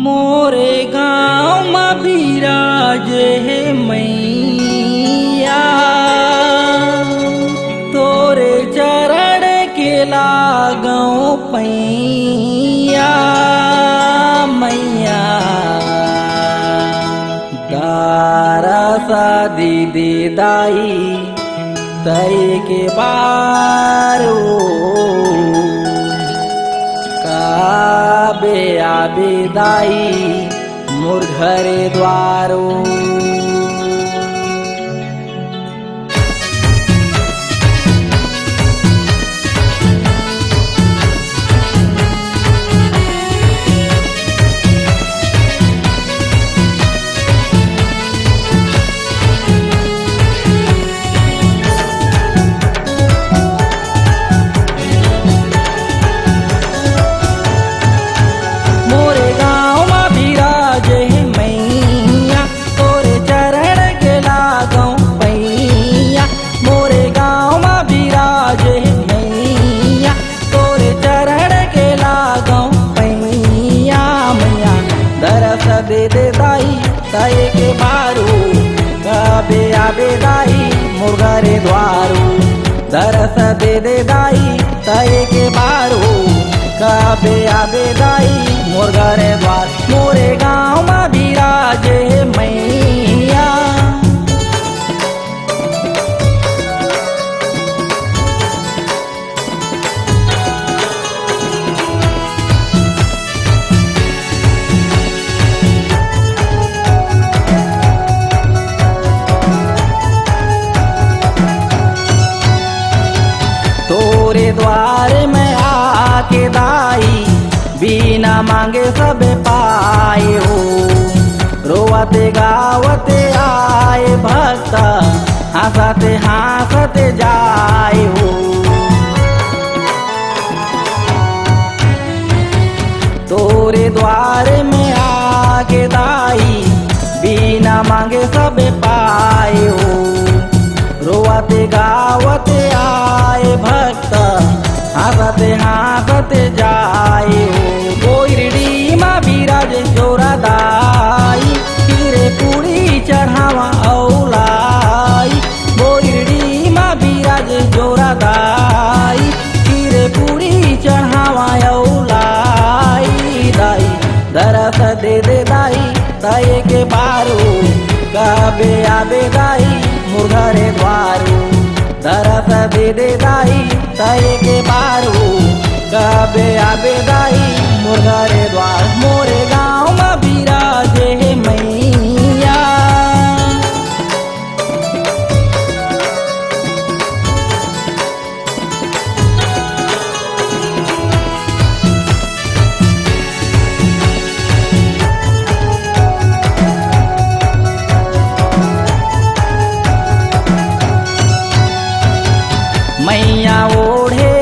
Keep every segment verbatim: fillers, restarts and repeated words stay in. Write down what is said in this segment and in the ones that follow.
मोरे गाँव म बिराजे हे मैया, तोरे चरण के लागों पैया मैया। दरस दे दे दाई तई के बारो, काबे आबे दाई मोर घरे द्वारो। मोरे गाँव म बिराजे हे मैया, तोरे चरण के लागों पैया। मोरे गाँव म बिराजे हे मैया, तोरे चरण के लागों पैया मैया। दरस दे दे दाई तई के बारो, काबे आबे दाई मोर घरे द्वारो। दरस दे दे दाई तई के बारो, काबे आबे दाई मोर घरे द्वार। मोरे गाँव म बिराजे हे मैया। तोरे द्वारे में आके दाई, बिना मांगे सब पाए हो। रोवते गावते आए भक्त, हंसते हंसते जाए हो। तोरे द्वारे में आके दाई, बिना मांगे सब पाए हो। रोवते गावते आए भक्त, हंसते हंसते जाए हो। बोइरडी मा बिराजे जोरा दाई, खीरे पूड़ी चढ़ावा अउ लाई। बोइरडी मा बिराजे जोरा दाई, खीरे पूड़ी चढ़ावा अउ लाई। दाई दरस दे दे दाई, तई के बारो, काबे आबे दाई मोर घरे द्वारो। दरस दे दे दाई तई के बारो, काबे आबे दाई मोर घरे द्वार। मोरे गाँव म बिराजे हे मैया। मैया ओढ़े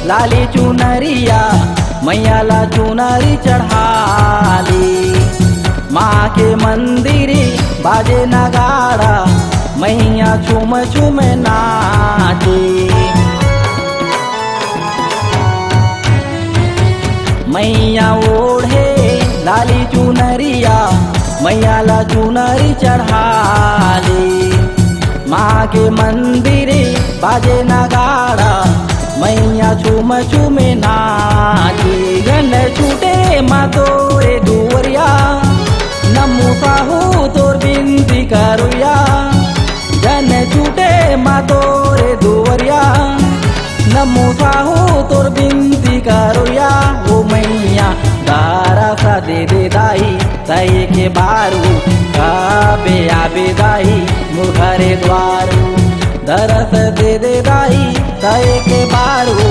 लाली चुनरिया, मैया ला चुनरी चढ़ाली। माँ के मंदिर बाजे नगाड़ा, मैया झूम झूम नाचे। मैया ओढ़े लाली चुनरिया, मैया ला चुनरी चढ़ाली। माँ के मंदिर बाजे नगाड़ा, मैया झूम झूम नाचे। झन छूटे माँ तोरे दुवरिया, नमो साहू तोर बिनती करुया। झन छूटे माँ तोरे दुवरिया, नमो साहू तोर बिनती करुया। ओ मैया दरस दे दे दाई तई के बारो, काबे आबे दाई मोर घरे द्वारो। दरस दे दे दाई तई के बारो,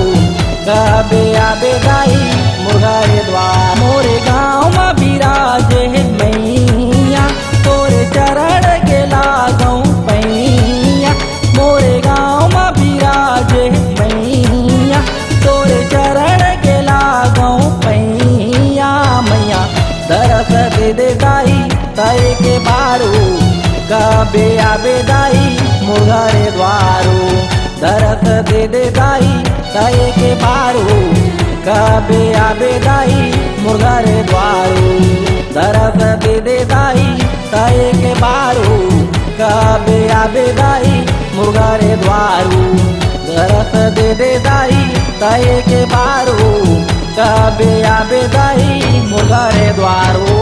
काबे आबे दाई मोर घरे द्वार। मोरे गाँव म बिराजे हे मैया, तोरे चरण के लागों पैया। मोरे गाँव म बिराजे हे मैया, तोरे चरण के लागों पैया। मैया दरस दे दे दाई तई के बारो, काबे आबे दाई मोर घरे द्वारो। दरस दे दे दाई तई के बारो, काबे आबे दाई मोर घरे द्वारो। दाई, त एक बारू कबे आबे दाई मोर घरे दुवारू। दरस दे दे दाई, त एक बारू कबे आबे दाई मोर घरे दुवारू।